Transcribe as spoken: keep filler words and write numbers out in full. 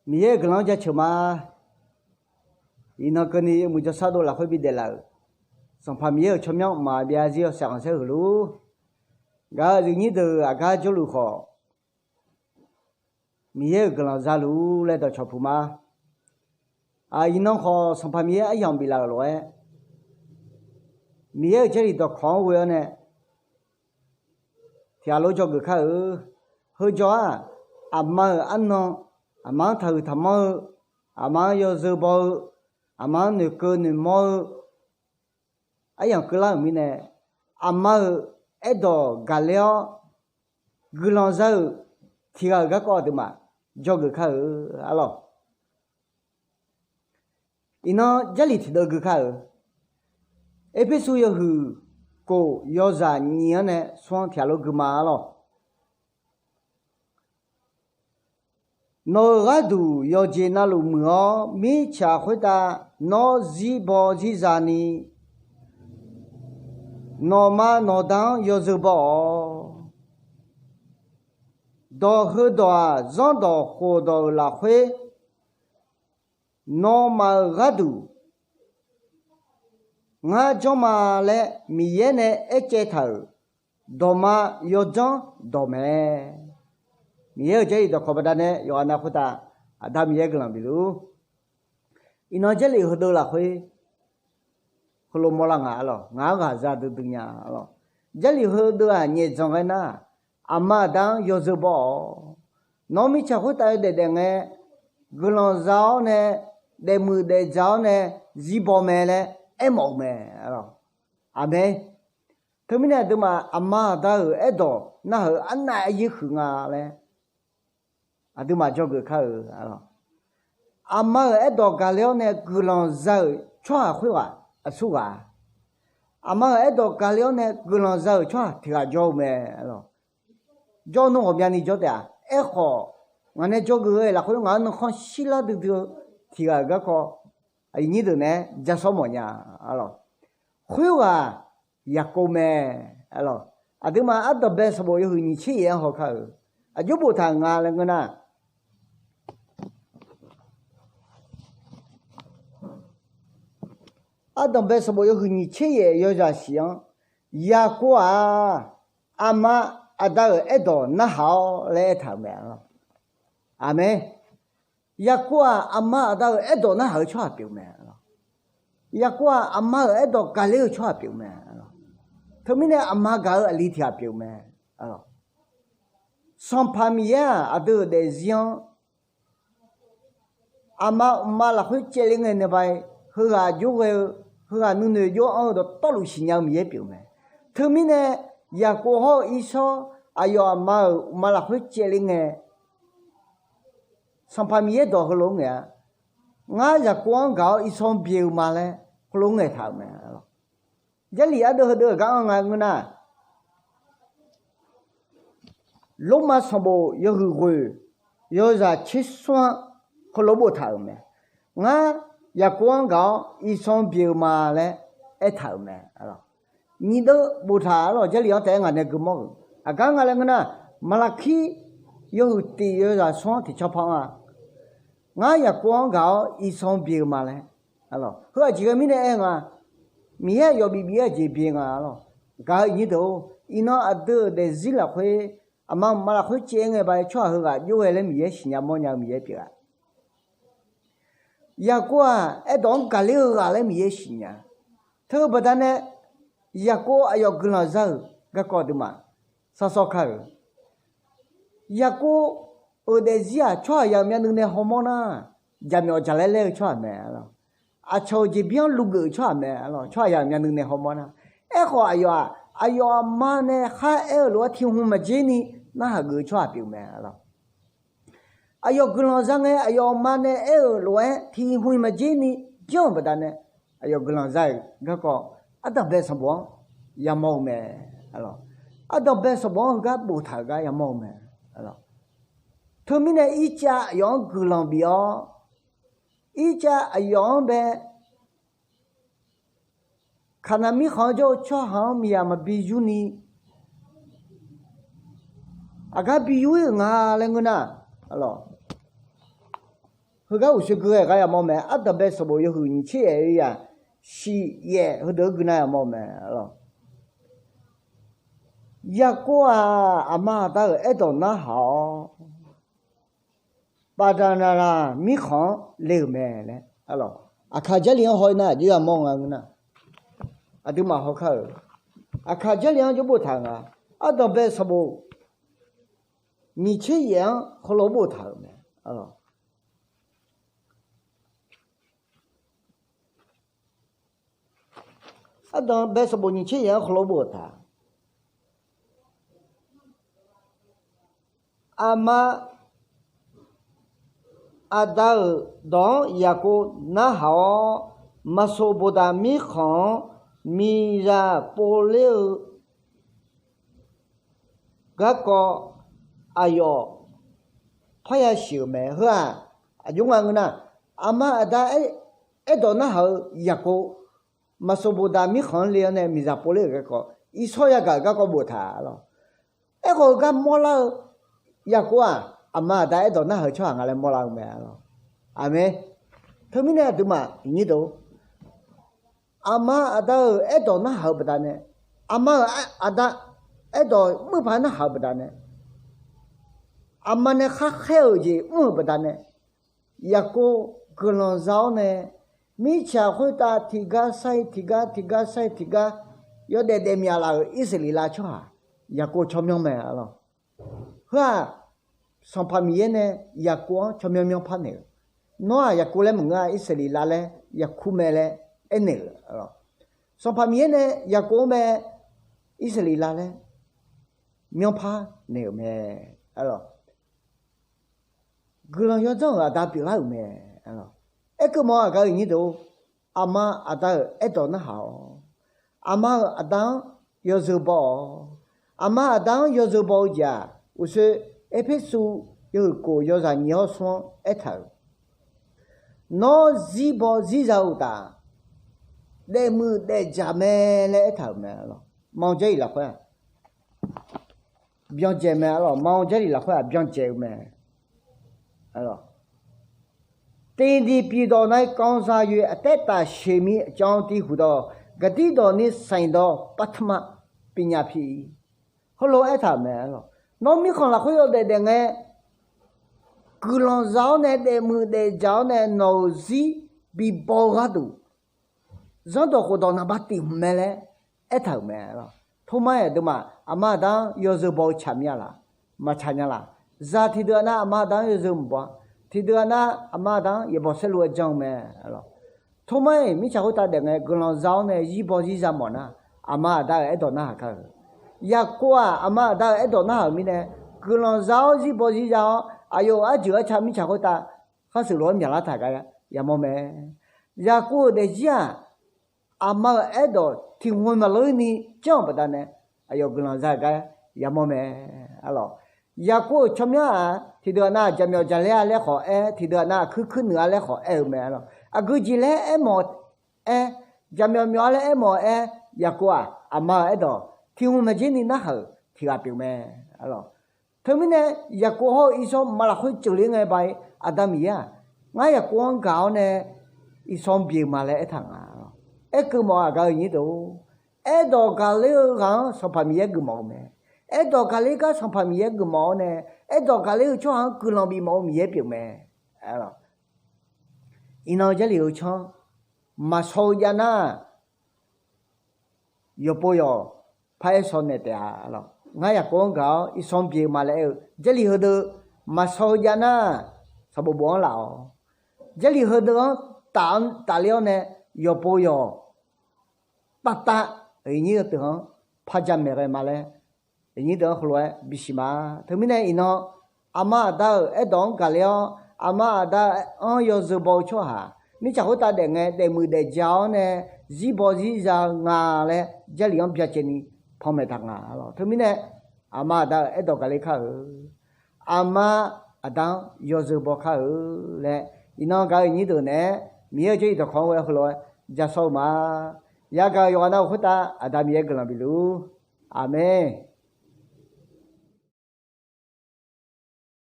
Miqyaer-euq guiqlanq-anr jaceuq ma. Iqnan keuvni yawmuiq jawrshar dov lafkhoer bidaef laf-euq Sanqpaq Miqyaer-euq tsawrmyanr mqmaq byav zir yawshaef khanqsaer heulof-ur, gaq-euq aqyuif nyir deuq aqgar jawrluf khawf, Miqyaer-euq guiqlanq zaluf-ur laer dawqcawq puq ma. Iqnan khawf Sanqpaq Miqyaer aryamq biflaf-euq lof-aer, Miqyaer-euq Jarlif dawqkawq-anr ghoe-awr nae tiqghaq lof dzawgeuf kar-eu. Heujawr-aq, aqma-euq arnan, aqma-anr taqhuiq taqmanr-eu, aqma-anr yawzeu baw-eu, aqma-anr noeqkeuv noeqmawr-eu, aryamq keuvlar-euq mirnae, aqma-euq aerdawq gaqler-awr guiqlanq za-euq tiqghaq-euq garkawv aqduimaf dzawgeuf kar-eu arlawq. Iqnan Jarlif tiqdeuv gui kar-eu. Erpersu yawhuiq kof yawzaq nyiq-anr nae smr-anr tiqghaq lof gui ma arlawq. Nawq-euq gharduq yawqjeq navluf muiq-awr, mirtsaq khoertav nawr zirbaw zirza ni, nawqma nawqda-anr yawzeu baw-awq. Dawq heudawq-aq, zanrdawq khofdawq-euq lafkhoer, nawmaf-euq gharduq ngar janr ma laer Miqyaer nae aercaev taq-euq dawqma yawdzanr dawq mae. Miqyaer-euq Jarlif dawqkawq baqdanae yawqha nav khoertav Aqda Miqyaer guiqlanq bifluf-ur. Iqnan Jarlif heudeuv lafkhoer heulof mawrlar nga arlawq. Ngaq-anr ghaqza duidui nya arlawq. Jarlif heudeuv-aq nyaefdzanq ghae nar, aqma aqda-anr yawzeu baw-awq. Nawr mirtsaq khoertav yawdaef daef ngae, guiqlanq za-awr nae, daefmuiq daefdzaq-awr nae zirbaw mae laer aermawf-eu mae arlawq. Aqmeq. Teumirnae aqduimaf aqma aqda-euq aerdawq narhaq-eu arnav aryaer huiq nga laer aqduimaf dzawgeuf kar-eu. Aqma-euq aerdawq gaqler-awr nae guiqlanq za-euq tsawrhaq khoerghaq aqsurghaq-a. Aqma-euq aerdawq gaqler-awr nae guiqlanq za-euq tsawrhaq tiqghaq jawr-eu mae. Jawr-eu nmr ghawqmyani jawr taef-a. Aerkhawf, ngaq nae dzawgeuf-eu lafkhoer ngaq-anr nuikhanr shirlar duidui-eu tiqghaq-euq garkawv aqyuif nyir deuq naeq-aer ja sawr mawf nya arlawq. Khoerghaq Yaqkov mae arlawq. Aqduimaf ardanqbae sanqbof yawhuiq nyiq tser yaef-anr haw kar-eu. Aqjox boftaq-euq nga laer ngeur nar, ardanqbae sanqbof yawhuiq nyiq tser yaef yawzaq shif-anr, Yaqkov-aq, aqma aqda-euq aerdawq narhaq-awr laer aertaq-euq mae. Aqmeq. Yaqkov-aq, aqma aqda-euq aerdawq narhaq-eu tsawrhaq pyeuf-eu mae. Yaqkov-aq, aqma-euq aerdawq gaqler-eu tsawrhaq pyeuf-eu mae. Teumirnae aqma gaq-eu aqli tiqghaq pyeuf-eu mae. Sanqpaq Miqyaer-aq, aqdui-euq daefzir-anr aqma uqma lafkhoer caevle ngae nae ba-i, heughaq jawrghae-eu, heughaq nuinoeq jawr-anr-eu dawqtawvluf siqnya-eu Miqyaer pyeuf-eu mae. Teumirnae, Yaqkov hawr-eu Irsawr aqyawf aqma-euq uqma lafkhoer caevle ngae, Sanqpaq Miqyaer dawq heulof-aer ngaeq-a. Ngar Yaqkov-anr gaq-awr Irsawr-anr byae-eu ma laer heulof-aer ngaeqtaq-euq mae. Jarlif ardeuv heudeuv-euq gar-anr nga ngeur nar, Lormav sanqbof yawhuiq ghoeq yawzaq tser smr-anr heulof-aer boftaq-euq mae. Ngar Yaqkov-anr gaq-awr Irsawr-anr byae-eu ma laer aertaq-euq mae. Nyiq deuv boftaq arlawq. Jarlif-anr taef-aer ngaq nae gui mawr-euq aqgar nga laer ngeur nar, Maqlaqkir yawhuiq tiq yawzaq smr-anr tiqcanr par-anr-a, Ngar Yaqkov-anr gaq-awr Irsawr-anr byae-eu ma laer. Heu aqjeq ghae mirnae aer nga, Miqyaer aqyawf bif bif-aer aqjeq byae nga arlawq. Gaq-eu iqnyir deuq-or, iqnan aqdui-euq daefzir lafkhoer, aqma uqma lafkhoer caev-aer ngae ba-i tsawrhaq heughaq jawrghae laer Miqyaer siqnya mawrnya-eu Miqyaer pyeuf-a. Yaqkov-aq, aerdawq-anr gaqler-eu ghaq laer Miqyaer siqnya. Teu baqdanae, Yaqkov aqyawf guiqlanq za-euq garkawv aqduimaf sarsawr kar-euq. Yaqkov-euq daefzir-aq, tsawrhaqzaq myavnuiv nae hawmawr nar, jaqmyawf jaqlaer laer-eu tsawrhaq mae arlawq. Aqcawq-euq jeqbir-anr luvgeuf-eu tsawrhaq mae arlawq. Tsawrhaqzaq myavnuiv nae hawmawr nar, aerkhawf aqyawf-aq, aqyawf aqma nae kharaer-euq lof-aer tiq hmq maqjer ni narhaq geuf-eu tsawrhaq pyeuf mae arlawq. Aqyawf guiqlanq za ngae, aqyawf aqma nae aer-euq lof-aer tiq hmq maqjer ni janr-euq baqdanae, aqyawf guiqlanq za-euq garkawv ardanqbae sanqbof-anr yamawr-eu mae. Ardanqbae sanqbof-anr heugar boftaq-euq gar yamawr-eu mae. Teumirnae Irtsav aqyawf-anr guiqlanq bif-awr, Irtsav aqyawf-anr bae Kaqnaq mirkhanq-anr jawr-eu tsawrhaq-anr miqyaq maqbi yur ni, aqgar bi yur-ir-euq nga laer ngeur nar, arlawq. Heugar uqshoe gui ghae gar yamawr mae. Ardanqbae sanqbof yawhuiq nyiq tser yaef-eu yaq, shiq yaef heudeuq-anr gui nar yamawr mae. Yaqkov-aq, aqma aqda-euq aerdawq narhaq-awr, Paqdaqnaqlaq mirkhanq-anr le-euq mae laer. Aqkaq Jarlif-anr haw-ir nar aqjox yamawr nga ngeur nar, aqduimaf haw kar-euq. Aqkaq Jarlif-anr jawr boftaq-euq nga. Ardanqbae sanqbof nyiq tser yaef-anr heulof-aer boftaq-euq mae. Ardanqbae sanqbof nyiq tser yaef-anr heulof-aer boftaq-a. Aqma aqda-euq dawq-anr Yaqkov narhaq-awr, maqsoq boqdaq mirkhanq-anr miqzaq povler-eu garkawv aqyawf parya shiq-euq mae. Heu-aq, aqjox nga ngeur nar, aqma aqda aerdawq narhaq-eu Yaqkov maqsoq boqdaq mirkhanq-anr le-awr nae miqzaq povler-euq garkawv, Irsawr yagaq-euq garkawv boftaq-a lawq. Aerkhawf, heugar mawrlar-eu Yaqkov-aq, aqma aqda aerdawq narhaq-eu tsawrhaq nga laer mawrlar-eu mae lawq. Aqmeq. Teumirnae aqduimaf iqnyir deuq, aqma aqda-euq aerdawq narhaq-eu baqdanae, aqma-euq aqda aerdawq mr paq narhaq-eu baqdanae, aqma nae kharkhaer-euq jeq mr-euq baqdanae, Yaqkov guiqlanq za-awr nae, mirtsaq khoertav tiqgar sar-ir tiqgar, tiqgar sar-ir tiqgar, yawdaef daefmyaq laf-euq Irsaqleqlav tsawrhaq Yaqkov tsawrmyanr mae lawq. Heu-aq, Sanqpaq Miqyaer nae Yaqkov-anr tsawrmyanr myanrpar naeq-euq, Nawr-aq Yaqkov laer maqngeur-a, Irsaqleqlav laer Yaqkov mae laer aernaeq-euq. Sanqpaq Miqyaer nae Yaqkov-anr mae, Irsaqleqlav laer myanrpar naeq-euq mae. Guiqlanq yawdzanr-euq aqda pyeuflar-euq mae. Aerkeuv mawf-eu aqgaf-eu iqnyir deuq, aqma aqda-euq aerdawq narhaq-awr, aqma-euq aqda-anr yawzeu baw-awq. Aqma aqda-anr yawzeu baw-eu jeq-aq, uqshoe Erpersu yawhuiq kof yawzaq nyiq hawr smr-anr aertaq-euq, Nawr zirbaw zirza-eu uqtaf, daefmuiq daefjaq mae laer aertaq-euq mae. Maqanr Jarlif lafkhoer-aq, byan dzaeq mae. Maqanr Jarlif lafkhoer-aq byan dzaeq-eu mae. တင်သည်ပြည်တော်၌ ကောင်းစား၍ အသက်တာရှည်မည်အကြောင်းတည်းဟူသော ဂတိတော်နှင့်ဆိုင်သော ပဌမပညာဖြစ်၏. Heulof aertaq-euq mae. Nawr mirkhanq lafkhoer yawdaef daef ngae, guiqlanq za-awr nae daefmuiq daefjaq-awr nae nawq-euq zir bibaw-eu gharduq, zanrdawq khofdawq naqba tiq hmq mae laer aertaq-euq mae. Tormar-iq aqduimaf aqma aqda-anr yawzeu baw-eu tsaq mir-a laq? Maqtsaq nya laq? Zaq tiqdeuq-a nar aqma aqda-anr yawzeu maqbaw-a. Tiqdeuq-a nar aqma aqda-anr yaeqbawq saerlu-aer janr-eu mae. Tormar-iq mirtsaq khoertav daef ngae guiqlanq za-awr nae zirbaw zirza mawf nar, aqma aqda-euq aerdawq narhaq kar-eu. Yaqkov-aq aqma aqda-euq aerdawq narhaq-euq mirnae, guiqlanq za-awr zirbaw zirza-awr aqyawf-euq arjeuq arca mirtsaq khoertav khar seuqlof-aer myaqlar taq gar yamawr mae. Yaqkov-euq daefzir-aq, aqma-euq aerdawq tiq hmq maqlof-ir ni janr-euq baqdanae, aqyawf guiqlanq za-euq gar yamawr mae. Yaqkov-euq tsawrmyanr-aq, tiqdeuq-a nar jaqmyawf jaqler-a laer khawf aer, tiqdeuq-a nar aqkuir kuir nuiq-a laer khawf aer-eu mae. Aqgeu jeq laer aermawf-aer, jaqmyawf myawf-a laer aermawf-aer, Yaqkov-aq aqma-euq aerdawq tiq hmq maqjer ni narhaq-euq tiq ghaq pyeuf mae. Teumirnae Yaqkov hawr-eu Irsawr maq lafkhoer tseuvler ngae ba-ir, Aqda Miqyaer-aq, ngar Yaqkov-anr gaq-awr nae Irsawr-anr bye ma laer aertaq nga. Aerkeuv mawf-eu aqgaf-eu iqnyir deuq, aerdawq gaqler-eu ghaq-anr Sanqpaq Miqyaer geufmawf-eu mae. Aerdawq gaqler gar Sanqpaq Miqyaer geufmawf-awr nae, aerdawq gaqler-eu tsawrhaq-anr guiqlanq bifmawf-eu Miqyaer pyeuf mae. Iqnan Jarlif heu tsanr maqsaw-eu jav nar, yawqpov yawq paraer shaw naeq taef-a lawq. Ngar Yaqkov-anr gaq-awr Irsawr-anr bye ma laer aer-eu Jarlif heudeuq maqsaw-eu jav nar, sanqbof bof-anr laf-awq. Jarlif heudeuq-anr taf-anr tafler-awr nae yawqpov yawq tavtav iqnyir deuq-anr par jamaeq ghae ma laer, iqnyir deuq-anr heulof-aer bisiq ma. Teumirnae iqnan aqma aqda-euq aerdawq-anr gaqler-awr, aqma aqda-anr yawzeu baw-eu tsawrhaq, mirtsaq khoertav daef ngae daefmuiq daefja-awr nae zirbaw zirza-eu nga laer Jarlif-anr byacaevni panmaeq taq nga lawq. Teumirnae aqma aqda-euq aerdawq gaqler kar-eu, aqma aqda-anr yawzeu baw kar-eu laer, iqnan gaq-eu iqnyir deuq naeq-aer Miqyaer-euq jarlif dawqkawq-anr ghae heulof-aer ja sawr-eu ma. Yagaq-euq yawqghaq navluf khoertav Aqda Miqyaer guiqlanq bifluf-ur. Aqmeq.